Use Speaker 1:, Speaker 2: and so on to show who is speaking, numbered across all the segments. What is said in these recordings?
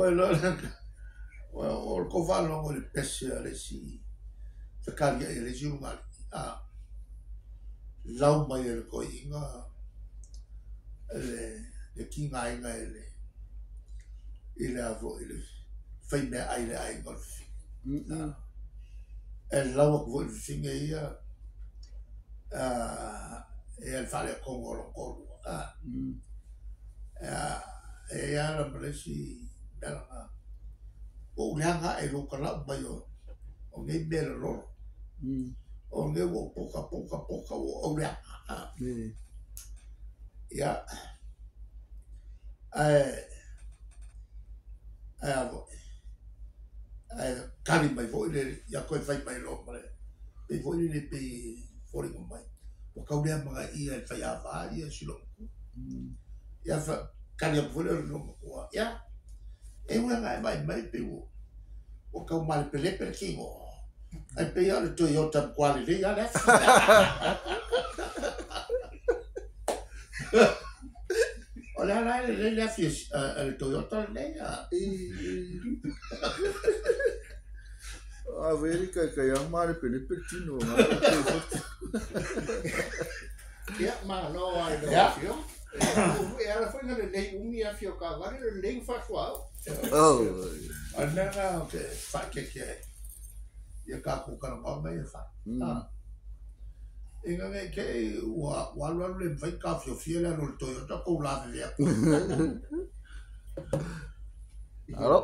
Speaker 1: Oo ai loa o le tou faalogo i le pese a le isi fekaliai a le isi ulugalii, a lau mai e le toeaina le tigaina e le i le a foi le faimeaai i le aiga o le fafine. E lau atu foi le fafine ia ia le faaletonu o lona toalua. E i ai lava la ma le isi mea lena, ua ou leaga ae i lou talau mai o nei mea lololo. O nei ua ou poka poka poka ua ou auleaga. Ia, ae a foi, ae tali mai foi le ia toe fai mai loa ma le pei foi lele pei foliga mai ua tau le amanaia e le faiava ia si loomatua. Ia tali atu foi lea o le loomatua, ia, e ui lava ina e vaai mai pei ua tau malepelepe le tino, ae pei lava o le Toyota matua lelei lava le afi. O le a la e lelei le afi a le Toyota lenei?
Speaker 2: A veri kai kai a malepelepe le tino.
Speaker 3: Ia, malo lava i lau Afioga. E ala foi ona lelei umi afi o taavale, lelei ona faasuaao.
Speaker 1: O le mea lena ou te faaeteete ai ia tatou talanoaga ia e fai. Ina ne i te i ua alu alu le mafai ona taofiofia le alu o le Toyota tou lavevea atu.
Speaker 2: Alo.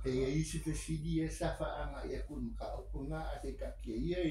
Speaker 3: E i ai isi fesili ia sa faaagai atu i le mataupu lena, ae se i taatia ia i.